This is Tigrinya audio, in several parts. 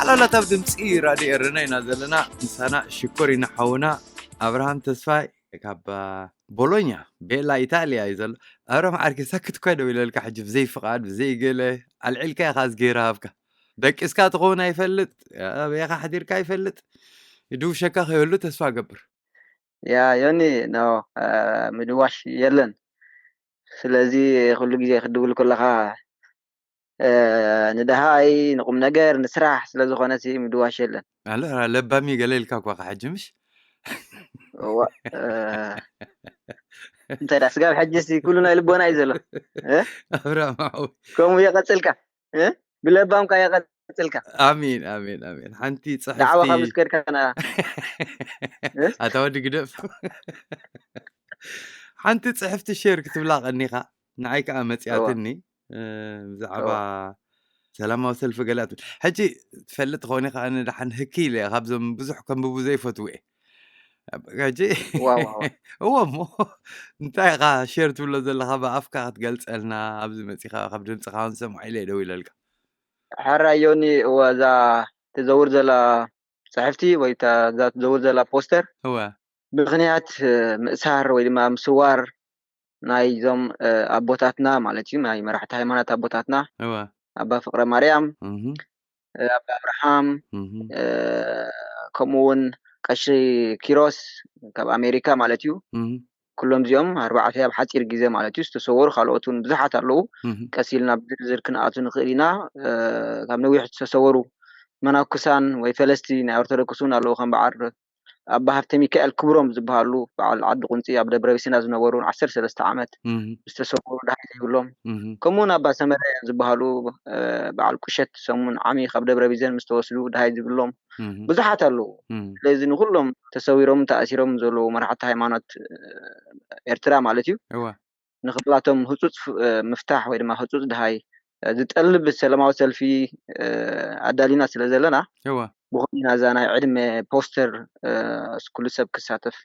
ጠቕላላታ ኣብ ድምፂ ራድዮ ኤረና ኢና ዘለና። ምሳና ሽኮር ኢና ሓውና ኣብርሃም ተስፋይ ካብ ቦሎኛ ቤላ ኢታልያ እዩ ዘሎ። ኣብርሃም ዓርኪ ሳክት እኳ ደው ኢለልካ ሕጂ ብዘይ ፍቓድ ብዘይ ገለ ኣልዒልካ ኢኻ ዝገይረ ሃብካ። ደቂስካ ትኸውን ኣይፈልጥ፣ ኣበየኻ ሓዲርካ ኣይፈልጥ። ይድውሸካ ከይህሉ ተስፋ ገብር። ያ ዮኒ፣ ኖ፣ ምድዋሽ የለን። ስለዚ ኩሉ ግዜ ክድውል ከለኻ ንደሃይ ንቁም ነገር ንስራሕ ስለዝኾነ ምድዋሽ የለን። ኣለ ለባሚ ገለ ኢልካ እኳ ሕጂ ምሽ እንታይ ዳ ስጋብ ሕጂ ኩሉ ናይ ልቦና እዩ ዘሎ። ኣብራማዊ ከምኡ የቀፅልካ ብለባምካ የቀፅልካ። ኣሚን ኣሚን ኣሚን። ሓንቲ ዳዕዋ ካብ ጽሕፍቲ ዝከድካና ኣታ ወዲ ግደፍ ሓንቲ ጽሕፍቲ ሼር ክትብላ ቀኒኻ ንዓይ ከዓ መጽያትኒ። እ፣ ብዛዕባ ሰላማዊ ሰልፊ ገለ ኣትብል ሕጂ ትፈልጥ ትኾኒ ከዓ ንደሓን ህኪ ኢለ እየ ካብዞም ብዙሕ ከንብቡ ዘይፈትው እየ። ሕጂ ዋው ዋው። እዎ እሞ እንታይ ኢኻ ሼር ትብሎ ዘለኻ ብኣፍካ ክትገልፀልና ኣብዚ መፂኻ ካብ ድምፅኻ ክንሰምዖ ኢለ እየ ደው ኢለልካ። ሕራይ ዮኒ፣ እወ እዛ ትዘውር ዘላ ፅሕፍቲ ወይ እታ እዛ ትዘውር ዘላ ፖስተር እወ ምኽንያት ምእሳር ወይ ድማ ምስዋር ናይዞም ኣቦታትና ማለት እዩ፣ ናይ መራሕቲ ሃይማኖት ኣቦታትና እወ ኣባ ፍቅረ ማርያም፣ እህ ኣባ ኣብርሃም፣ እህ ከምኡ እውን ቀሺ ኪሮስ ካብ ኣሜሪካ ማለት እዩ። እህ ኩሎም እዚኦም ኣርባዕተ ኣብ ሓፂር ግዜ ማለት እዩ ዝተሰወሩ ካልኦት እውን ብዙሓት ኣለዉ። እህ ቀስ ኢልና ብዝርዝር ክንኣቱ ንኽእል ኢና። ካብ ነዊሕ ዝተሰወሩ መናኩሳን ወይ ፈለስቲ ናይ ኦርቶዶክስ እውን ኣለዉ። ከም በዓል ኣባ ሃብተ ሚካኤል ክብሮም ዝበሃሉ በዓል ዓዲ ቁንፂ ኣብ ደብረ ቢሲና ዝነበሩ ዓሰርተ ሰለስተ ዓመት እህ ዝተሰወሩ ደሃይ ዘይብሎም፣ እህ ከምኡውን ኣባ ሰመረ ዝበሃሉ በዓል ቁሸት ሰሙን ዓሚ ካብ ደብረ ቢዘን ምስ ተወስዱ ደሃይ ዝብሎም እህ ብዙሓት ኣለዉ። እህ ስለዚ ንኩሎም ተሰዊሮም ተኣሲሮም ዘለዉ መራሕቲ ሃይማኖት ኤርትራ ማለት እዩ እወ ንክላቶም ህፁፅ ምፍታሕ ወይ ድማ ህፁፅ ደሃይ ዝጠልብ ሰላማዊ ሰልፊ ኣዳሊና ስለ ዘለና እወ ብኾሚና እዛ ናይ ዕድመ ፖስተር ኩሉ ሰብ ክሳተፍ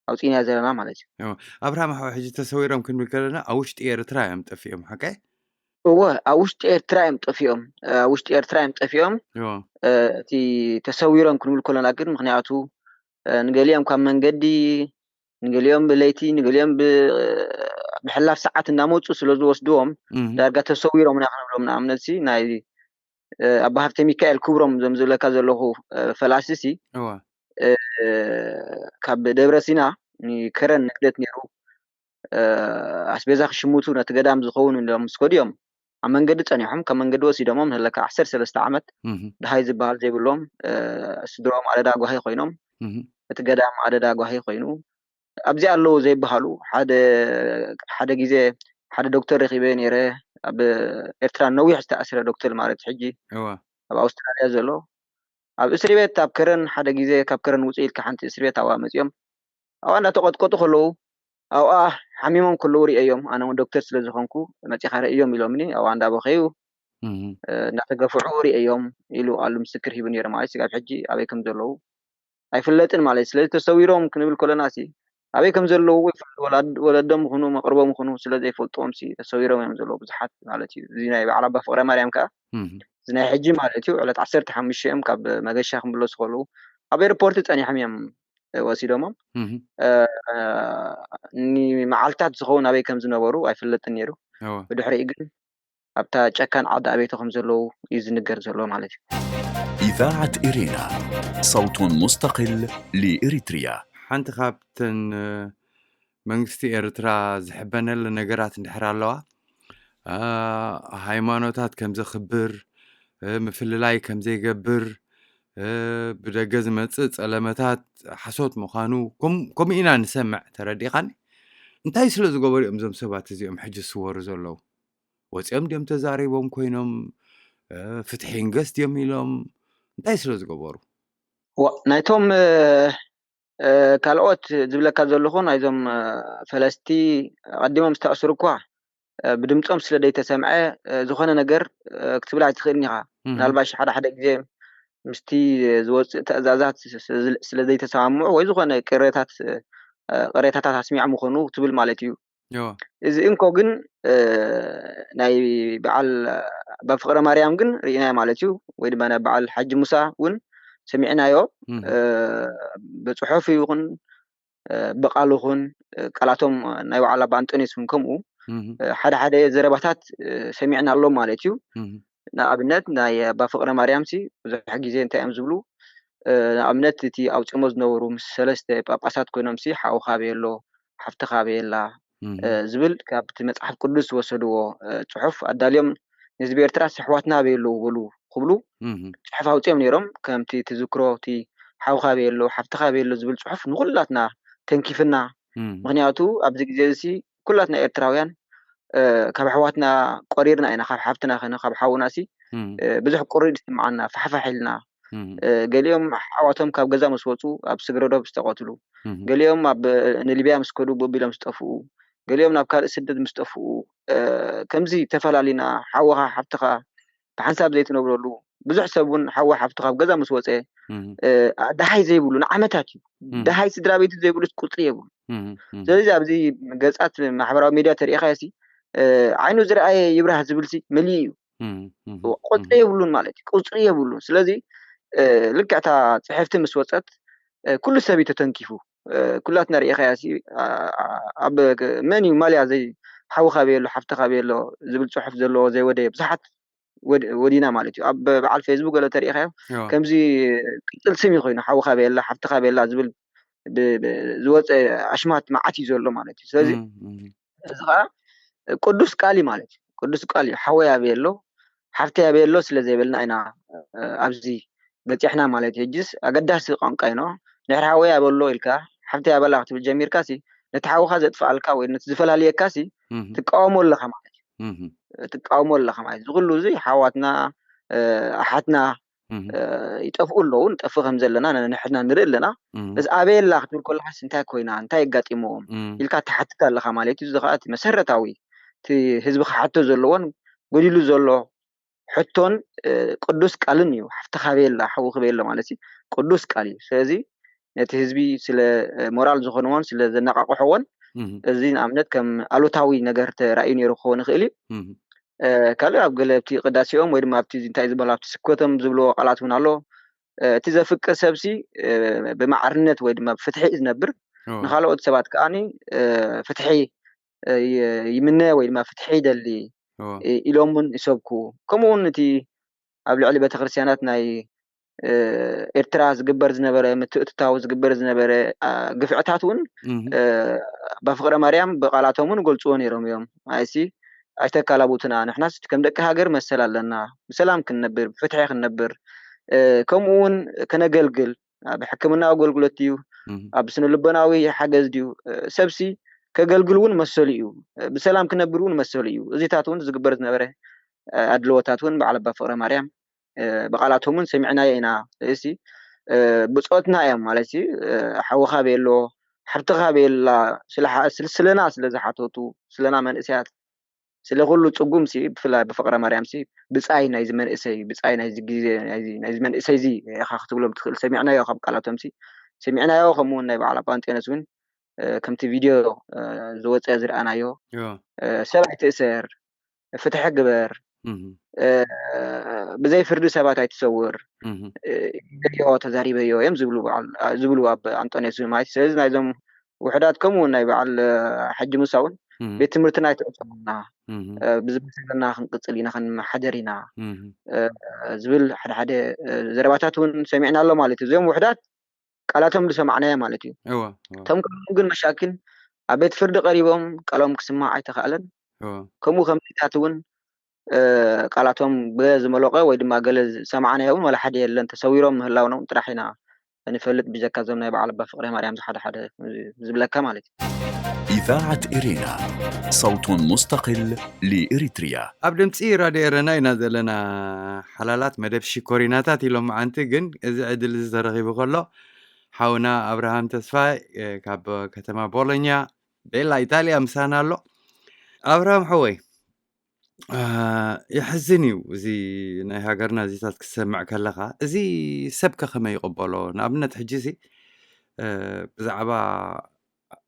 ኣውፂና ዘለና ማለት እዩ። ኣብርሃም ሓው ሕጂ ተሰዊሮም ክንብል ከለና ኣብ ውሽጢ ኤርትራ እዮም ጠፊኦም ሓቀ? እወ ኣብ ውሽጢ ኤርትራ እዮም ጠፊኦም። ኣብ ውሽጢ ኤርትራ እዮም ጠፊኦም። እወ እቲ ተሰዊሮም ክንብል ከለና ግን ምክንያቱ ንገሊኦም ካብ መንገዲ ንገሊኦም ብለይቲ ንገሊኦም ብሕላፍ ሰዓት እናመፁ ስለ ዝወስድዎም እህ ዳርጋ ተሰዊሮም ኢና ክንብሎም። ንኣብነት ሲ ናይ ኣባ ሃብተ ሚካኤል ክብሮም ዞም ዝብለካ ዘለኹ ፈላሲ ሲ እወ ካብ ደብረ ሲና ንከረን ንግደት ነይሩ ኣስቤዛ ክሽምቱ ነቲ ገዳም ዝኸውን ኢሎም ምስ ከዱ እዮም ኣብ መንገዲ ፀኒሖም ካብ መንገዲ ወሲዶሞም ንህለካ ዓሰርተ ሰለስተ ዓመት እህ ድሃይ ዝበሃል ዘይብሎም ስድሮም ኣደዳ ጓሂ ኮይኖም እህ እቲ ገዳም ኣደዳ ጓሂ ኮይኑ ኣብዚ ኣለዉ ዘይበሃሉ ሓደ ሓደ ግዜ ሓደ ዶክተር ረኪበ ነይረ ኣብ ኤርትራ ነዊሕ ዝተኣስረ ዶክተር ማለት ሕጂ እወ ኣብ ኣውስትራልያ ዘሎ ኣብ እስሪ ቤት ኣብ ከረን ሓደ ግዜ ካብ ከረን ውፅእ ኢልካ ሓንቲ እስሪ ቤት ኣብኣ መፅኦም ኣብኣ እንዳተቐጥቀጡ ከለዉ ኣብኣ ሓሚሞም ከለዉ ርእዮም ኣነ እውን ዶክተር ስለ ዝኾንኩ መፂኻ ርእዮም ኢሎምኒ ኣብኣ እንዳበኸዩ እህ እናተገፍዑ ርእዮም ኢሉ ኣሉ ምስክር ሂቡ ነይሩ ማለት ስጋብ ሕጂ ኣበይ ከም ዘለዉ ኣይፍለጥን ማለት እዩ። ስለዚ ተሰዊሮም ክንብል ከለና ሲ ኣበይ ከም ዘለዉ ይፈልጡ ወላድ- ወለዶም ይኹኑ መቅርቦም ይኹኑ ስለ ዘይፈልጥዎም ሲ ተሰዊሮም እዮም ዘለዉ ብዙሓት ማለት እዩ። እዚ ናይ በዓል ኣባ ፍቅረ ማርያም ከዓ እህ እዚ ናይ ሕጂ ማለት እዩ ዕለት ዓሰርተ ሓሙሽተ እዮም ካብ መገሻ ክምለሱ ከለዉ ኣብ ኤርፖርት ፀኒሖም እዮም ወሲዶሞም እህ ንመዓልታት ዝኸውን ኣበይ ከም ዝነበሩ ኣይፍለጥን ነይሩ። እወ ብድሕሪኡ ግን ኣብታ ጨካን ዓዲ ኣበይቶ ከም ዘለዉ እዩ ዝንገር ዘሎ ማለት እዩ። إذاعة إرينا، صوت مستقل لإريتريا. ሓንቲ ካብተን መንግስቲ ኤርትራ ዝሕበነለ ነገራት እንድሕር ኣለዋ ሃይማኖታት ከም ዘኽብር ምፍልላይ ከም ዘይገብር ብደገ ዝመፅእ ፀለመታት ሓሶት ምዃኑ ከምኡ ኢና ንሰምዕ። ተረዲኻኒ? እንታይ ስለ ዝገበሩ እዮም እዞም ሰባት እዚኦም ሕጂ ዝስወሩ ዘለዉ? ወፂኦም ድዮም ተዛሪቦም ኮይኖም ፍትሒ ንገስ ድዮም ኢሎም እንታይ ስለ ዝገበሩ? ናይቶም ካልኦት ዝብለካ ዘለኹ ናይዞም ፈለስቲ ኣቐዲሞም ዝተኣስሩ እኳ ብድምፆም ስለ ዘይተሰምዐ ዝኾነ ነገር ክትብል ኣይትኽእልን ኢኻ። ምናልባሽ ሓደ ሓደ ግዜ ምስቲ ዝወፅእ ተእዛዛት ስለ ዘይተሰማምዑ ወይ ዝኾነ ቅሬታት ቅሬታታት ኣስሚዖም ይኾኑ ትብል ማለት እዩ። እወ። እዚ እንኮ ግን እ፣ ናይ በዓል ኣባ ፍቕረ ማርያም ግን ርኢናዮ ማለት እዩ። ወይ ድማ ናይ በዓል ሓጂ ሙሳ እውን ሰሚዕናዮ። እህ። እ፣ ብጽሑፍ ይኹን እ፣ ብቓል ይኹን እ፣ ቃላቶም ናይ በዓል ኣባ ኣንጦንዮስ እውን ከምኡ እህ። እ፣ ሓደ ሓደ ዘረባታት እ፣ ሰሚዕና ኣሎ ማለት እዩ። እህ። ንኣብነት ናይ ኣባ ፍቕረ ማርያም ሲ ብዙሕ ግዜ እንታይ እዮም ዝብሉ? እ፣ ንኣብነት እቲ ኣውፅሞ ዝነበሩ ምስ ሰለስተ ጳጳሳት ኮይኖም ሲ ሓውኻ በየሎ፣ ሓፍትኻ በየላ እህ። እ፣ ዝብል ካብቲ መጽሓፍ ቅዱስ ዝወሰድዎ እ፣ ጽሑፍ ኣዳልዮም፣ ንህዝቢ ኤርትራ ኣሕዋትና በየሎ በሉ ክብሉ እህ። ጽሑፍ ኣውፅኦም ነይሮም። ከምቲ ትዝክሮ እቲ ሓውኻ በየሎ፣ ሓፍትኻ በየሎ ዝብል ጽሑፍ ንኹላትና ተንኪፍና። እህ። ምክንያቱ ኣብዚ ግዜ እዚ ኩላትና ኤርትራውያን እ፣ ካብ ኣሕዋትና ቆሪርና ኢና፣ ካብ ሓፍትና ኸነ ካብ ሓውና ሲ እህ። እ፣ ብዙሕ ቁሪ ዝስምዓና፣ ፋሕፋሕ ኢልና። እህ። እ፣ ገሊኦም ኣሕዋቶም ካብ ገዛ ምስ ወጹ ኣብ ስግረዶብ ዝተቐትሉ፣ እህ። ገሊኦም ኣብ ንሊብያ ምስ ከዱ ብቢሎም ዝጠፍኡ፣ ገሊኦም ናብ ካልእ ስደት ምስ ጠፍኡ፣ እ፣ ከምዚ ተፈላሊና ሓውኻ ሓፍትኻ ብሓንሳብ ዘይትነብረሉ፣ ብዙሕ ሰብ እውን ሓዋ ሓፍቱ ካብ ገዛ ምስ ወጸ እህ። እ፣ ደሃይ ዘይብሉ ንዓመታት እዩ። እህ። ደሃይ ስድራ ቤቱ ዘይብሉስ ቁጽሪ የብሉ። እህ። እህ። ስለዚ ኣብዚ ገጻት ማሕበራዊ ሚድያ ተሪኢኻዮ ሲ እ፣ ዓይኑ ዝረኣየ ይብራህ ዝብል ሲ መሊኡ እዩ። እህ። እህ። ቁጽሪ የብሉን ማለት እዩ። ቁጽሪ የብሉን። ስለዚ እ፣ ልክዕ እታ ጽሕፍቲ ምስ ወጸት እ፣ ኩሉ ሰብ እዩ ተተንኪፉ። እ፣ ኩላትና ርኢኻያ ሲ ኣ፣ ኣ፣ ኣብ መን እዩ ማልያ ዘይ ሓውኻ በየሎ ሓፍትኻ በየሎ ዝብል ጽሑፍ ዘለዎ ዘይወደየ ብዙሓት ወድ- ወዲና ማለት እዩ። ኣብ በዓል ፌስቡክ ገለ ተሪኢኻዮ እወ። ከምዚ ቅጽል ስም እዩ ኮይኑ ሓውኻ በየላ ሓፍትኻ በየላ ዝብል ብ- ብ- ዝወፀ ኣሽማት መዓት እዩ ዘሎ ማለት እዩ። ስለዚ እም፣ እም። እዚ ከዓ ቅዱስ ቃል እዩ ማለት እዩ። ቅዱስ ቃል እዩ። ሓወይ ኣበየሎ ሓፍተይ ኣበየሎ ስለ ዘይበልና ኢና እ፣ ኣብዚ በፂሕና ማለት እዩ። ሕጅስ ኣገዳሲ ቋንቋ ኢኖ ድሕሪ ሓወይ ኣበሎ ኢልካ ሓፍተይ ኣበላ ክትብል ጀሚርካ ሲ ነቲ ሓውኻ ዘጥፍኣልካ ወይ ነቲ ዝፈላልየካ ሲ እህ። ትቃወሞ ኣለኻ ማለት እዩ። እህ። ትቃወሞ ኣለኻ ማለት እዩ። እዚ ኩሉ እዚ ሓዋትና እ፣ ኣሓትና እህ። እ፣ ይጠፍኡ ኣለዉ። ንጠፍእ ከም ዘለና ንሕና ንርኢ ኣለና። እህ። እዚ ኣበየላ ክትብል ከለኻስ እንታይ ኮይና እንታይ የጋጢምዎም እም። ኢልካ ትሓትት ኣለኻ ማለት እዩ። እዚ ከዓ እቲ መሰረታዊ እቲ ህዝቢ ክሓቶ ዘለዎን ጎዲሉ ዘሎ ሕቶን እ፣ ቅዱስ ቃልን እዩ። ሓፍትኻ በየላ ሓውኺ በየሎ ማለት እዩ ቅዱስ ቃል እዩ። ስለዚ ነቲ ህዝቢ ስለ እ፣ ሞራል ዝኾንዎን ስለ ዘነቃቅሕዎን እህ። እዚ ንኣብነት ከም ኣሉታዊ ነገር ተራእዩ ነይሩ ክኸውን ይኽእል እዩ። እህ። እ፣ ካልእ ኣብ ገለ ኣብቲ ቅዳሴኦም ወይ ድማ ኣብቲ እንታይ ዝበሃል ኣብቲ ስብከቶም ዝብልዎ ቃላት እውን ኣሎ። እ፣ እቲ ዘፍቅር ሰብሲ እ፣ ብማዕርነት ወይ ድማ ብፍትሒ እዩ ዝነብር። እወ። ንካልኦት ሰባት ከዓኒ እ፣ ፍትሒ እ፣ ይ- ይምነ ወይ ድማ ፍትሒ ይደሊ እወ። እ፣ ኢሎም እውን ይሰብኩ። ከምኡ እውን እቲ ኣብ ልዕሊ ቤተክርስትያናት ናይ እ፣ ኤርትራ ዝግበር ዝነበረ ምትእትታው ዝግበር ዝነበረ ኣ፣ ግፍዕታት እውን እህ። እ፣ ኣባ ፍቅረ ማርያም ብቃላቶም እውን ገልፅዎ ነይሮም እዮም። ኣይሲ ኣይተካላቡትና ንሕናስ ከም ደቂ ሃገር መሰል ኣለና፣ ብሰላም ክንነብር ብፍትሒ ክንነብር እ፣ ከምኡ እውን ከነገልግል ኣብ ሕክምና ኣገልግሎት ድዩ እህ። ኣብ ስነ ልቦናዊ ሓገዝ ድዩ እ፣ ሰብሲ ከገልግል እውን መሰሉ እዩ። እ፣ ብሰላም ክነብር እውን መሰሉ እዩ። እዚታት እውን ዝግበር ዝነበረ እ፣ ኣድልዎታት እውን በዓል ኣባ ፍቅረ ማርያም እ፣ ብቃላቶም እውን ሰሚዕናዮ ኢና። እዚ እ፣ ብፆትና እዮም ማለት እዩ። እ፣ ሓውኻ ቤሎ ሓብትኻ ቤላ ስለ ሓ- ስለ- ስለና ስለ ዝሓተቱ ስለና መንእሰያት ስለ ኩሉ ፅጉም ሲ ብፍላይ ብፍቅረ ማርያም ሲ ብፃይ ናይዚ መንእሰይ ብፃይ ናይዚ ግዜ ናይዚ ናይዚ መንእሰይ እዚ ኢኻ ክትብሎም ትኽእል ሰሚዕናዮ ካብ ቃላቶም ሲ ሰሚዕናዮ ከምኡ እውን ናይ በዓል ኣባ ኣንጤነስ እውን እ፣ ከምቲ ቪድዮ እ፣ ዝወፀ ዝረኣናዮ እወ። እ፣ ሰብ ኣይትእሰር ፍትሒ ግበር እህ። እ፣ ብዘይ ፍርዲ ሰባት ኣይትሰውር እህ። እ፣ ኢለዮ ተዛሪበዮ እዮም ዝብሉ በዓል እ፣ ዝብሉ ኣብ ኣንጦንዮስ ማለት እዩ። ስለዚ ናይዞም ውሕዳት ከምኡ እውን ናይ በዓል እ፣ ሓጂ ሙሳ እውን እህ። ቤት ትምህርትና ኣይትዕፀቡና እህ። እ፣ ብዝመሰለና ክንቅፅል ኢና ክንመሓደር ኢና እህ። እ፣ ዝብል ሓደ ሓደ እ፣ ዘረባታት እውን ሰሚዕና ኣሎ ማለት እዩ። እዚኦም ውሕዳት ቃላቶም ዝሰማዕናዮ ማለት እዩ። እወ። እወ። እቶም ካልኦም ግን መሻኪን ኣብ ቤት ፍርዲ ቀሪቦም ቃሎም ክስማዕ ኣይተኻእለን። እወ። ከምኡ ከምዚታት እውን እ፣ ቃላቶም ገለ ዝመለቐ ወይ ድማ ገለ ዝሰማዕናዮ እውን ዋላ ሓደ የለን። ተሰዊሮም ምህላውኖም ጥራሕ ኢና ንፈልጥ ብጀካ እዞም ናይ በዓል ኣባ ፍቅረ ማርያም ሓደ ሓደ ዝብለካ ማለት እዩ። إذاعة إرينا، صوت مستقل لإريتريا. ኣብ ድምፂ ራድዮ ኤረና ኢና ዘለና። ሓላላት መደብ ሽኮሪናታት ኢሎም መዓንቲ ግን እዚ ዕድል እዚ ተረኺቡ ከሎ ሓውና ኣብርሃም ተስፋይ እ፣ ካብ ከተማ ቦሎኛ ቤላ ኢጣልያ ምሳና ኣሎ። ኣብርሃም ሓወይ እ፣ የሕዝን እዩ እዚ ናይ ሃገርና እዚታት ክትሰምዕ ከለኻ። እዚ ሰብከ ከመይ ይቕበሎ? ንኣብነት ሕጂ እዚ እ፣ ብዛዕባ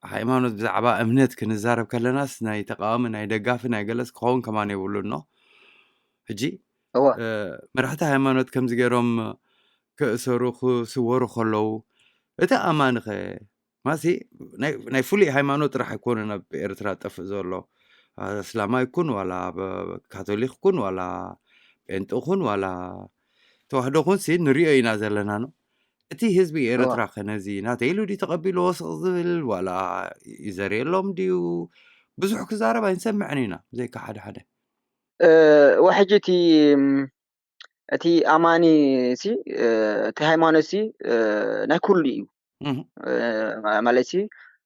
ሃይማኖት፣ ብዛዕባ እምነት ክንዛረብ ከለናስ ናይ ተቃዋሚ፣ ናይ ደጋፊ፣ ናይ ገለስ ክኸውን ከማን የብሉን ነው። ሕጂ እወ እ፣ መራሕቲ ሃይማኖት ከምዚ ገይሮም ክእሰሩ ክስወሩ ከለዉ፣ እቲ ኣማኒ ኸ ማሲ ናይ ናይ ፍሉይ ሃይማኖት ጥራሕ ኣይኮነን ኣብ ኤርትራ ጠፍእ ዘሎ። ኣስላማይ ይኩን ዋላ ብ- ካቶሊክ ኩን ዋላ ጴንጤ ኩን ዋላ ተዋህዶ ኩንሲ ንሪኦ ኢና ዘለና ነው። እቲ ህዝቢ እወ ኤርትራ ከ ነዚ ናተይ ኢሉ ድዩ ተቐቢልዎ ስቕ ዝብል ዋላ ይዘርየሎም ድዩ? ብዙሕ ክዛረብ ኣይንሰምዕን ኢና ብዘይካ ሓደ ሓደ። እ፣ ወሕጂ እቲ ም፣ እቲ ኣማኒ ሲ እ፣ እቲ ሃይማኖት ሲ እ፣ ናይ ኩሉ እዩ። እህ፣ እ፣ ማ- ማለት ሲ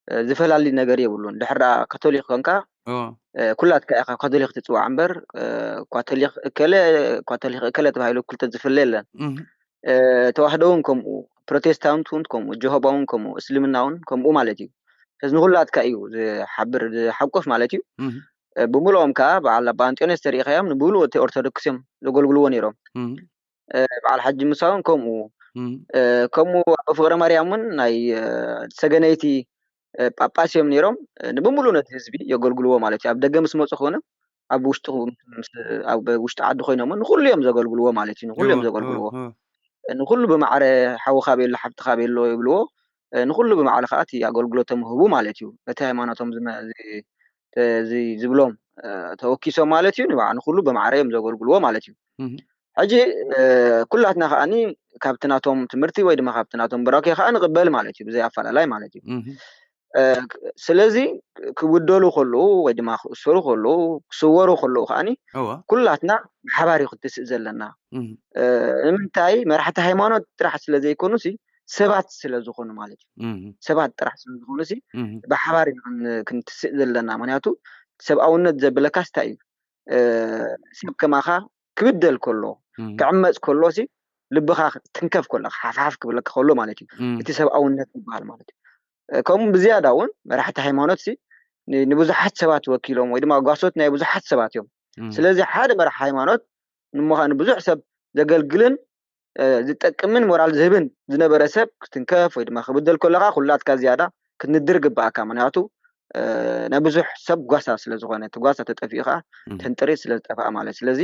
እ፣ ዝፈላሊ ነገር የብሉን። ድሕር ደኣ ካቶሊክ ኮንካ እወ፣ እ፣ ኩላትካ ኢኻ ካቶሊክ ትፅዋዕ እምበር እ፣ ካቶሊክ እከለ ካቶሊክ እከለ ተባሂሉ ክልተ ዝፍለ የለን። እህ፣ እ፣ ተዋህዶ እውን ከምኡ፣ ፕሮቴስታንት እውን ከምኡ፣ ጀሆባ እውን ከምኡ፣ እስልምና እውን ከምኡ ማለት እዩ። እዚ ንኩላትካ እዩ ዝሓብር ዝሓቆፍ ማለት እዩ። እህ፣ እ፣ ብምልኦም ከዓ በዓል ኣባ ኣንጢዮኖስ ተሪኢኻዮም ንብምልኡ እቲ ኦርቶዶክስ እዮም ዘገልግልዎ ነይሮም። እህ፣ እ፣ በዓል ሓጂ ሙሳ እውን ከምኡ እህ፣ እ፣ ከምኡ ኣቦ ፍቅረ ማርያም እውን ናይ እ፣ ሰገነይቲ እ፣ ጳጳስ እዮም ነይሮም። እ፣ ንብምልኡ ነቲ ህዝቢ የገልግልዎ ማለት እዩ። ኣብ ደገ ምስ መፁ ኮነ ኣብ ውሽጢ ምስ- ኣብ ውሽጢ ዓዲ ኮይኖም እውን ንኩሉ እዮም ዘገልግልዎ ማለት እዩ። ንኩሉ እዮም እወ፣ እወ፣ ዘገልግልዎ። እወ፣ ንኩሉ ብማዕረ ሓውኻ ቤሎ ሓፍትኻ ቤሎ ይብልዎ። ንኩሉ ብማዕረ ከዓ እቲ ኣገልግሎቶም ህቡ ማለት እዩ። እቲ ሃይማኖቶም ዝመ- እዚ- እዚ ዝብሎም ተወኪሶም ማለት እዩ። ንባዕ ንኩሉ ብማዕረ እዮም ዘገልግልዎ ማለት እዩ። ሕጂ ኩላትና ከዓኒ ካብቲ ናቶም ትምህርቲ ወይ ድማ ካብቲ ናቶም ብራኬ ከዓ ንቅበል ማለት እዩ፣ ብዘይ ኣፈላላይ ማለት እዩ። ስለዚ ክብደሉ ከለዉ ወይ ድማ ክእሰሩ ከለዉ ክስወሩ ከለዉ ከዓኒ ኩላትና ብሓባር እዩ ክትስእ ዘለና። ንምንታይ? መራሕቲ ሃይማኖት ጥራሕ ስለ ዘይኮኑ ሲ ሰባት ስለ ዝኾኑ ማለት እዩ። ሰባት ጥራሕ ስለ ዝኾኑ ሲ ብሓባር ኢና ክን- ክንትስእ ዘለና። ምክንያቱ ሰብኣውነት ዘብለካስ እንታይ እዩ? ሰብ ከማኻ ክብደል ከሎ ክዕመፅ ከሎ ሲ ልብኻ ትንከፍ ከሎ ሓፍሓፍ ክብለካ ከሎ ማለት እዩ። እቲ ሰብኣውነት ዝበሃል ማለት እዩ። ከምኡ ብዝያዳ እውን መራሕቲ ሃይማኖት ሲ ን- ንብዙሓት ሰባት ወኪሎም ወይ ድማ ጓሶት ናይ ብዙሓት ሰባት እዮም። ስለዚ ሓደ መራሕ ሃይማኖት ንምዃኑ ብዙሕ ሰብ ዘገልግልን ዝጠቅምን ሞራል ዝህብን ዝነበረ ሰብ ክትንከፍ ወይ ድማ ክብደል ከለካ ኩላትካ ዝያዳ ክትንድር ግባኣካ። ምክንያቱ ናይ ብዙሕ ሰብ ጓሳ ስለ ዝኾነ እቲ ጓሳ ተጠፊኡ ከዓ ተንጥሪ ስለ ዝጠፍኣ ማለት። ስለዚ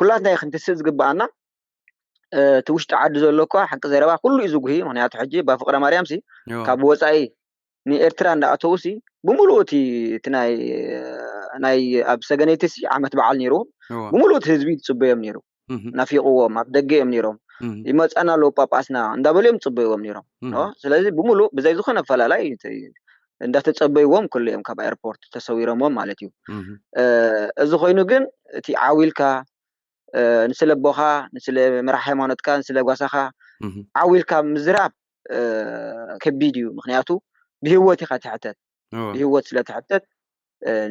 ኩላትና ክንትስእ ዝግባኣና እቲ ውሽጢ ዓዲ ዘሎ እኳ ሓቂ ዘረባ ኩሉ እዩ ዝጉሂ። ምክንያቱ ሕጂ ኣባ ፍቅረ ማርያም ሲ ካብ ወፃኢ ንኤርትራ እንዳኣተዉ ሲ ብምሉእ እቲ እቲ ናይ ናይ ኣብ ሰገነይቲ ሲ ዓመት በዓል ነይርዎም ብምሉእ እቲ ህዝቢ ዝፅበዮም ነይሩ። ናፊቕዎም ኣብ ደገ እዮም ነይሮም። ይመፃና ኣለዉ ጳጳስና እንዳበሉ እዮም ዝፅበይዎም ነይሮም። ስለዚ ብምሉእ ብዘይ ዝኾነ ኣፈላላይ እንዳተፀበይዎም ኩሉ እዮም ካብ ኤርፖርት ተሰዊሮምዎም ማለት እዩ። እዚ ኮይኑ ግን እቲ ዓው ኢልካ ንስለ ኣቦኻ ንስለ መራሕ ሃይማኖትካ ንስለ ጓሳኻ ዓው ኢልካ ምዝራብ ከቢድ እዩ። ምክንያቱ ብህይወት ኢኻ ትሕተት። ብህይወት ስለ ትሕተት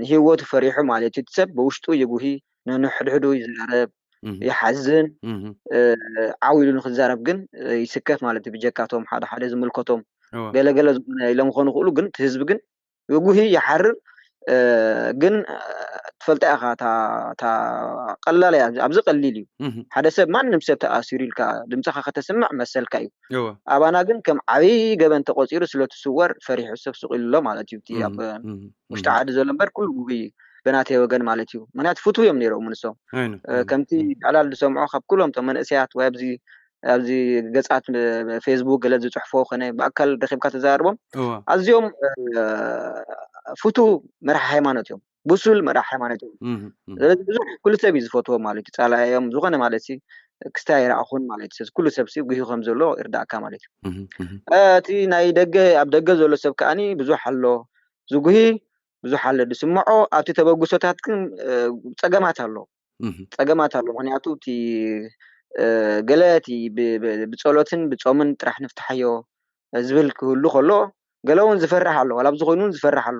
ንህይወቱ ፈሪሑ ማለት እዩ። እቲ ሰብ ብውሽጡ ይጉሂ፣ ነንሕድሕዱ ይዛረብ፣ ይሓዝን። ዓው ኢሉ ንክዛረብ ግን ይስከፍ ማለት እዩ። ብጀካቶም ሓደ ሓደ ዝምልከቶም ገለገለ ዝኾነ ኢሎም ክኾኑ ይኽእሉ፣ ግን እቲ ህዝቢ ግን ይጉሂ ይሓርር። ግን ትፈልጣ ኢኻ እታ ቀላል እያ፣ ኣብዚ ቀሊል እዩ። ሓደ ሰብ ማንም ሰብ ተኣሲሩ ኢልካ ድምፅኻ ከተስምዕ መሰልካ እዩ። ኣባና ግን ከም ዓብይ ገበን ተቆፂሩ ስለትስወር ፈሪሑ ሰብ ስቕ ኢሉ ኣሎ ማለት እዩ። እቲ ኣብ ውሽጢ ዓዲ ዘሎ እምበር ኩሉ ጉጉይ በናተይ ወገን ማለት እዩ። ምክንያቱ ፍትው እዮም ነይሮም ንሶም ከምቲ ዕላል ዝሰምዖ ካብ ኩሎም ቶም መንእሰያት ወይ ኣብዚ ኣብዚ ገፃት ፌስቡክ ገለ ዝፅሕፎ ኮነ ብኣካል ረኪብካ ተዘራርቦም ኣዝዮም ፍቱ መራሕ ሃይማኖት እዮም። ብሱል መራሕ ሃይማኖት እዮም። ስለዚ ብዙሕ ኩሉ ሰብ እዩ ዝፈትዎም ማለት እዩ። ፃላዮም ዝኾነ ማለት ሲ ክስታይ ኣይረኣኹን ማለት እዩ። ኩሉ ሰብ ሲ ጉሂ ከም ዘሎ ይርዳእካ ማለት እዩ። እቲ ናይ ደገ ኣብ ደገ ዘሎ ሰብ ከዓኒ ብዙሕ ኣሎ ዝጉሂ ብዙሕ ኣሎ ዝስምዖ። ኣብቲ ተበግሶታት ግን ፀገማት ኣሎ ፀገማት ኣሎ። ምክንያቱ እቲ ገለ እቲ ብፀሎትን ብፆምን ጥራሕ ንፍትሓዮ ዝብል ክህሉ ከሎ ገለ እውን ዝፈርሕ ኣሎ። ዋላ ኣብዚ ኮይኑ እውን ዝፈርሕ ኣሎ።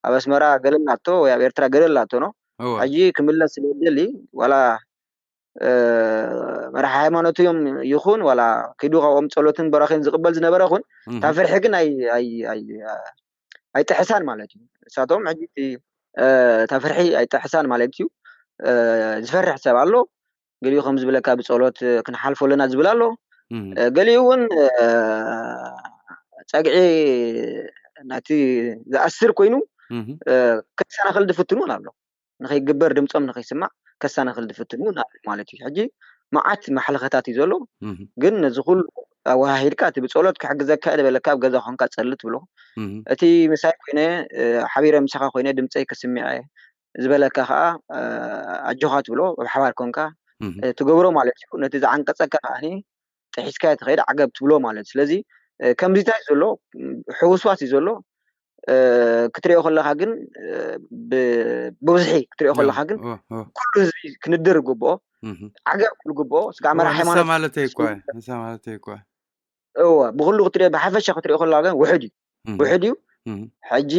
ኣብ ኣስመራ ገለ ኣላቶ ወይ ኣብ ኤርትራ ገለ ኣላቶ ነው። ሕጂ ክምለስ ስለ ዝደሊ ዋላ መራሒ ሃይማኖት እዮም ይኹን ዋላ ኪዱ ካብኦም ፀሎትን በራኺን ዝቕበል ዝነበረ ይኹን እታ ፍርሒ ግን ኣይጥሕሳን ማለት እዩ። ንሳቶም ሕጂ እታ ፍርሒ ኣይጥሕሳን ማለት እዩ። ዝፈርሕ ሰብ ኣሎ። ገሊኡ ከም ዝብለካ ብፀሎት ክንሓልፎ ኣለና ዝብል ኣሎ። ገሊኡ እውን ፀግዒ ናቲ ዝኣስር ኮይኑ ከሰናኽል ድፍትኑ ኣሎ። ንኸይግበር ድምፆም ንኸይስማዕ ከሰናኽል ድፍትኑ ኣሎ ማለት እዩ። ሕጂ መዓት ማሕለኸታት እዩ ዘሎ። ግን ነዚ ኩሉ ኣወሃሂድካ እቲ ብፀሎት ክሕግዘካ እየ ዝበለካ ኣብ ገዛ ኮንካ ጸሊ ትብሎ። እቲ ምሳይ ኮይነ ሓቢረ ምሳኻ ኮይነ ድምፀይ ክስምዐ ዝበለካ ከዓ ኣጆኻ ትብሎ፣ ኣብ ሓባር ኮንካ ትገብሮ ማለት እዩ። ነቲ ዝዓንቀፀካ ከዓ ጥሒስካ ትኸይድ ዓገብ ትብሎ ማለት እዩ። ስለዚ ከምዚታይ ዘሎ ሕውስዋስ እዩ ዘሎ። ክትሪኦ ከለካ ግን ብብዝሒ ክትሪኦ ከለካ ግን ኩሉ ህዝቢ ክንድር ይግብኦ። ዓገብ ክብል ግብኦ። ስጋዕ መራሕ ሃይማኖት ማለት እኮ። እወ፣ ብኩሉ ክትሪኦ፣ ብሓፈሻ ክትሪኦ ከለካ ግን ውሕድ እዩ። ውሕድ እዩ። ሕጂ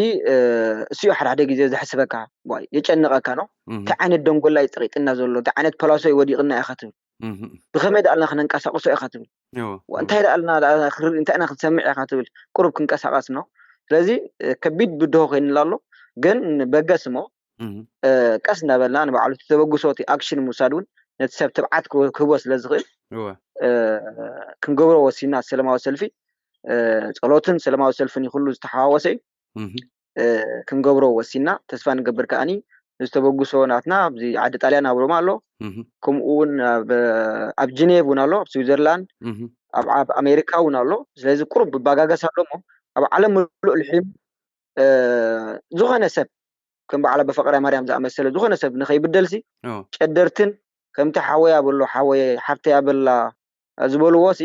እሱ ሓደ ሓደ ግዜ ዘሕስበካ፣ የጨንቀካ ነው። እንታይ ዓይነት ደንጎላ ይጥቂጥና ዘሎ፣ እንታይ ዓይነት ፐላሶ ይወዲቅና ኢኻ ትብል። ብኸመይ ደኣልና ክነንቀሳቅሶ ኢኻ ትብል። እንታይ ደኣልና፣ እንታይ ኢና ክንሰምዕ ኢኻ ትብል። ቁሩብ ክንቀሳቀስ ነው። ስለዚ ከቢድ ብድሆ ኮይንላ ኣሎ። ግን በገስ እሞ ቀስ እናበልና ንባዕሉ ተበግሶ፣ እቲ ኣክሽን ምውሳድ እውን ነቲ ሰብ ትብዓት ክህቦ ስለ ዝኽእል ክንገብሮ ወሲና። ሰለማዊ ሰልፊ፣ ፀሎትን ሰለማዊ ሰልፍን ይኩሉ ዝተሓዋወሰ እዩ። ክንገብሮ ወሲና። ተስፋ ንገብር ከዓኒ ዝተበግሶ ናትና ኣብዚ ዓዲ ጣልያን ኣብ ሮማ ኣሎ። ከምኡ እውን ኣብ ጅኔቭ እውን ኣሎ፣ ኣብ ስዊዘርላንድ፣ ኣብ ኣሜሪካ እውን ኣሎ። ስለዚ ቁሩብ ብባጋገስ ኣሎ እሞ ኣብ ዓለም ምሉእ ልሒሙ ዝኾነ ሰብ ከም በዓል ኣባ ፍቅረ ማርያም ዝኣመሰለ ዝኾነ ሰብ ንኸይብደልሲ ጨደርትን ከምቲ ሓወይ ኣበሎ ሓወይ ሓፍተይ ኣበላ ዝበልዎ ሲ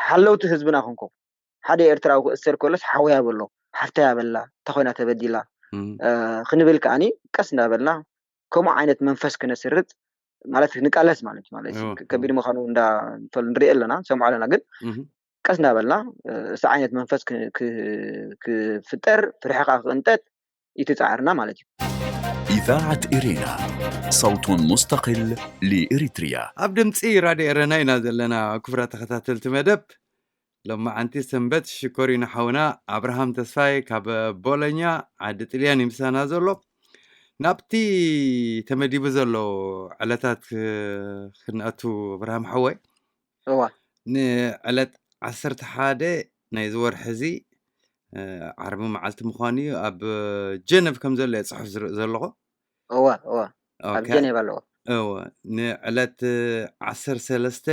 ሓለውቲ ህዝብና ክንኮ ሓደ ኤርትራዊ ክእሰር ከሎስ ሓወይ ኣበሎ ሓፍተይ ኣበላ እንተኾይና ተበዲላ ክንብል ከዓኒ ቀስ እንዳበልና ከምኡ ዓይነት መንፈስ ክነስርጥ ማለት ንቃለስ ማለት እዩ። ማለት ከቢድ ምዃኑ እንዳ ንሪኦ ኣለና ንሰምዖ ኣለና፣ ግን ቀስ እንዳበልና እሱ ዓይነት መንፈስ ክፍጠር ፍርሕኻ ክቕንጠጥ ይትፃዓርና ማለት እዩ። إذاعة إرينا، صوت مستقل لإريتريا. ኣብ ድምፂ ራድዮ ኤረና ኢና ዘለና። ክቡራት ተኸታተልቲ መደብ፣ ሎማዓንቲ ሰንበት ሽኮሪና ሓውና ኣብርሃም ተስፋይ ካብ ቦሎኛ ዓዲ ጥልያን ይምሳና ዘሎ። ናብቲ ተመዲቡ ዘሎ ዕለታት ክንኣቱ ኣብርሃም ሓወይ፣ እዋ ንዕለት ዓሰርተ ሓደ ናይዚ ወርሒ እዚ ዓርቢ መዓልቲ ምዃኑ እዩ። ኣብ ጀነቭ ከም ዘሎ እየ ፅሑፍ ዝርኢ ዘለኹ። እዋ እዋ ኣብ ጀኔቭ ኣለዎ። እወ፣ ንዕለት ዓሰርተ ሰለስተ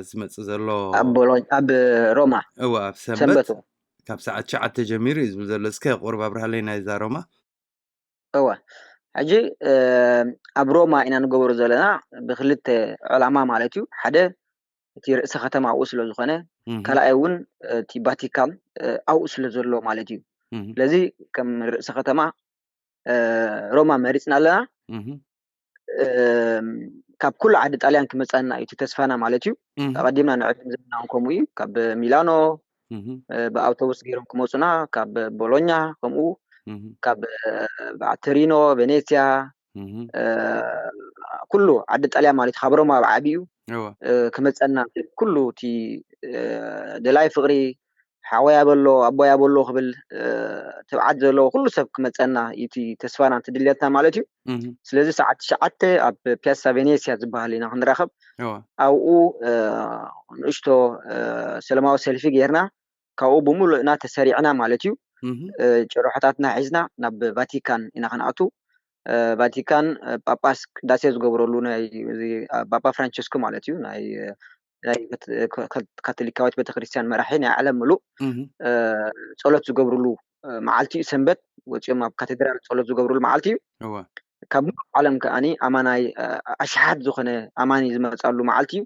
ዝመፅእ ዘሎ ኣብ ሮማ እወ፣ ኣብ ሰንበት ካብ ሰዓት ትሽዓተ ጀሚሩ እዩ ዝብል ዘሎ። እስከ ቁሩብ ኣብርሃለይ ናይዛ ሮማ። እወ፣ ሕጂ ኣብ ሮማ ኢና ንገብሮ ዘለና ብክልተ ዕላማ ማለት እዩ። ሓደ እቲ ርእሰ ከተማ ኣብኡ ስለ ዝኾነ፣ ካልኣይ እውን እቲ ቫቲካን ኣብኡ ስለ ዘሎ ማለት እዩ። ስለዚ ከም ርእሰ ከተማ ሮማ መሪፅና ኣለና። ካብ ኩሉ ዓዲ ጣልያን ክመፀና እዩ እቲ ተስፋና ማለት እዩ። ኣቐዲምና ንዕድም ዘለና እውን ከምኡ እዩ። ካብ ሚላኖ ብኣውቶቡስ ገይሮም ክመፁና፣ ካብ ቦሎኛ ከምኡ፣ ካብ ቶሪኖ፣ ቬኔስያ፣ ኩሉ ዓዲ ጣልያን ማለት እዩ። ካብ ሮማ ኣብ ዓብዩ ክመፀና ኩሉ እቲ ደላይ ፍቅሪ ሓወይ ኣበሎ ኣቦይ ኣበሎ ክብል ትብዓት ዘለዎ ኩሉ ሰብ ክመፀና እቲ ተስፋና እቲ ድልየትና ማለት እዩ። ስለዚ ሰዓት ትሽዓተ ኣብ ፒያሳ ቬኔስያ ዝበሃል ኢና ክንራኸብ። ኣብኡ ንእሽቶ ሰለማዊ ሰልፊ ጌርና ካብኡ ብምሉእና ተሰሪዕና ማለት እዩ። ጭርሖታትና ሒዝና ናብ ቫቲካን ኢና ክንኣቱ። ቫቲካን ጳጳስ ቅዳሴ ዝገብረሉ ናይ ፓፓ ፍራንቸስኮ ማለት እዩ ናይ ናይ ካቶሊካዊት ቤተክርስትያን መራሒ ናይ ዓለም ምሉእ ፀሎት ዝገብርሉ መዓልቲ እዩ። ሰንበት ወፂኦም ኣብ ካቴድራል ፀሎት ዝገብርሉ መዓልቲ እዩ። ካብ ሙሉእ ዓለም ከዓኒ ኣማናይ ኣሽሓት ዝኾነ ኣማኒ ዝመፃሉ መዓልቲ እዩ።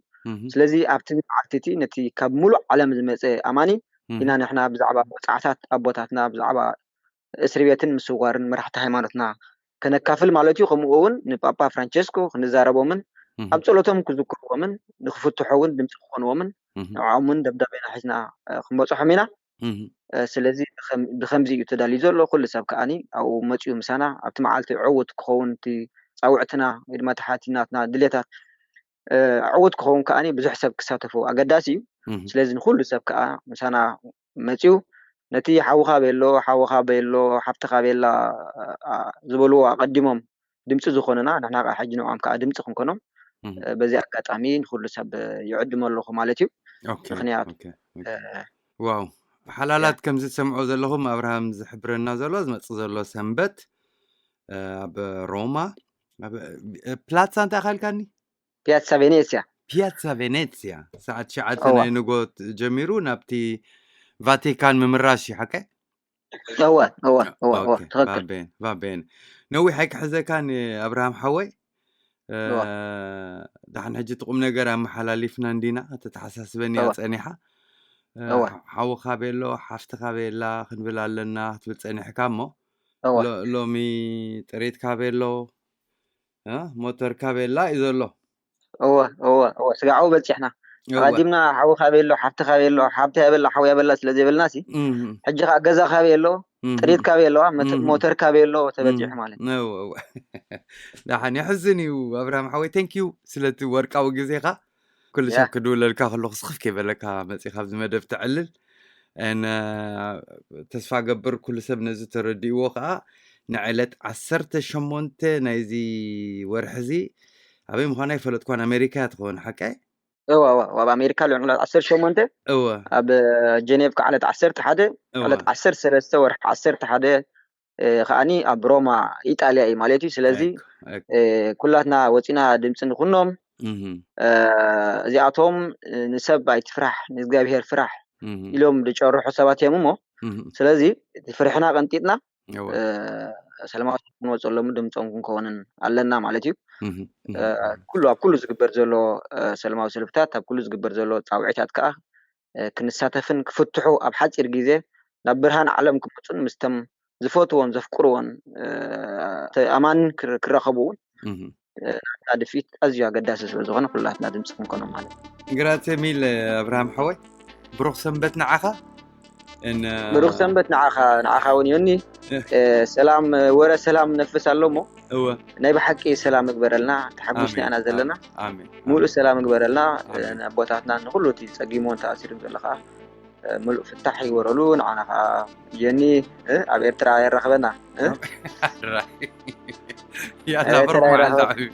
ስለዚ ኣብቲ መዓልቲ እቲ ነቲ ካብ ሙሉእ ዓለም ዝመፀ ኣማኒ ኢና ንሕና ብዛዕባ መብፃዕታት ኣቦታትና ብዛዕባ እስሪ ቤትን ምስዋርን መራሕቲ ሃይማኖትና ከነካፍል ማለት እዩ። ከምኡ እውን ንፓፓ ፍራንቸስኮ ክንዛረቦምን ኣብ ጸሎቶም ክዝክርዎምን ንክፍትሑ እውን ድምፂ ክኾንዎምን ንዕኦም እውን ደብዳቤና ሒዝና ክንበፅሖም ኢና። ስለዚ ብከምዚ እዩ ተዳልዩ ዘሎ። ኩሉ ሰብ ከዓኒ ኣብኡ መፅኡ ምሳና ኣብቲ መዓልቲ ዕውት ክኸውን እቲ ፃውዕትና ወይ ድማ ተሓቲናትና ድሌታት ዕውት ክኸውን ከዓኒ ብዙሕ ሰብ ክሳተፎ ኣገዳሲ እዩ። ስለዚ ንኩሉ ሰብ ከዓ ምሳና መፅዩ ነቲ ሓውኻ ቤሎ ሓውኻ ቤሎ ሓፍትኻ ቤላ ዝበልዎ ኣቐዲሞም ድምፂ ዝኾኑና ንሕና ከዓ ሕጂ ንዕኦም ከዓ ድምፂ ክንኮኖም በዚ ኣጋጣሚ ንኩሉ ሰብ ይዕድሞ ኣለኹ ማለት እዩ። ምክንያቱ ዋው ሓላላት ከም ዝሰምዖ ዘለኹም ኣብርሃም ዝሕብረና ዘሎ ዝመጽእ ዘሎ ሰንበት ኣብ ሮማ ፕላትሳ እንታይ ኣካልካኒ ፒያሳ ቬኔሲያ ፒያሳ ቬኔሲያ ሰዓት ሸዓተ ናይ ንጎት ጀሚሩ ናብቲ ቫቲካን ምምራሽ እዩ ሓቀ እወ እወ እወ እወ ትኽክል ቫቤን ቫቤን ነዊሕ ኣይክሕዘካን ኣብርሃም ሓወይ ዳሕን ሕጂ እቲ ቁም ነገር ኣመሓላሊፍና እንዲና ተተሓሳስበኒ እያ ጸኒሓ ሓውኻ ቤሎ ሓፍትኻ ቤላ ክንብል ኣለና ክትብል ጸኒሕካ እሞ ሎሚ ጥሪትካ ቤሎ ሞተርካ ቤላ እዩ ዘሎ እወ እወ እወ ስጋዓዊ በፂሕና ኣቀዲምና ሓዊ ካበየ ኣሎ ሓብቲ ካበየ ኣሎ ሓብቲ ያበላ ሓዊ ያበላ ስለ ዘይበልና ሲ ሕጂ ከዓ ገዛ ካበየ ኣሎ ጥሪት ካበየ ኣለዋ ሞተር ካበየ ኣሎ ተበፂሑ ማለት ዳሓን የሕዝን እዩ ኣብርሃም ሓወይ thank you ስለቲ ወርቃዊ ግዜኻ ኩሉ ሰብ ክድውለልካ ከለኩ ስክፍ ከይበለካ መፂኻ ኣብዚ መደብ ተዕልል ተስፋ ገብር ኩሉ ሰብ ነዚ ተረዲእዎ ከዓ ንዕለት ዓሰርተ ሸሞንተ ናይዚ ወርሒ እዚ ኣበይ ምዃና ይፈለጥኳን ኣሜሪካ እያ ትኸውን ሓቀ እዋ እዋ ኣብ ኣሜሪካ ልዕለት ዓሰርተ ሸሞንተ እወ ኣብ ጀኔቭ ከዓ ዕለት ዓሰርተ ሓደ ዕለት ዓሰርተ ሰለስተ ወርሒ ዓሰርተ ሓደ ከዓኒ ኣብ ሮማ ኢጣልያ እዩ ማለት እዩ ስለዚ ኩላትና ወፂና ድምፂ ንኩኖም እዚኣቶም ንሰብ ኣይትፍራሕ ንእግዚኣብሄር ፍራሕ ኢሎም ዝጨርሑ ሰባት እዮም እሞ ስለዚ ፍርሕና ቀንጢጥና ሰላማዊ ክንወፀሎም ድምፆም ክንከውንን ኣለና ማለት እዩ ኩሉ ኣብ ኩሉ ዝግበር ዘሎ ሰላማዊ ሰልፍታት ኣብ ኩሉ ዝግበር ዘሎ ፃውዒታት ከዓ ክንሳተፍን ክፍትሑ ኣብ ሓፂር ግዜ ናብ ብርሃን ዓለም ክመፁን ምስቶም ዝፈትዎን ዘፍቅርዎን ኣማንን ክረኸቡ እውን ናትና ድፍኢት ኣዝዩ ኣገዳሲ ስለ ዝኾነ ኩላትና ድምፂ ክንኮኖ ማለት እዩ። ግራተ ሚል ኣብርሃም ሓወይ ብሩኽ ሰንበት ንዓኻ። ብሩኽ ሰንበት ንዓኻ ንዓኻ እውን ዮኒ። ሰላም ወረ ሰላም ነፍስ ኣሎ እሞ ናይ ብሓቂ ሰላም እግበረልና። ተሓጒስና ኢና ዘለና። ሙሉእ ሰላም እግበረልና። ኣቦታትና ንኩሉ እቲ ፀጊሞን ተኣሲሩን ዘሎ ከዓ ምሉእ ፍታሕ ይወረሉ። ንዓና ከዓ ዮኒ ኣብ ኤርትራ የራኽበና። ያላ ብሩኽ መዓልቲ ዓብዩ።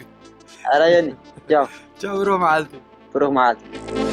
ኣረ ዮኒ ቻው። ቻው ብሩኽ መዓልቲ። ብሩኽ መዓልቲ።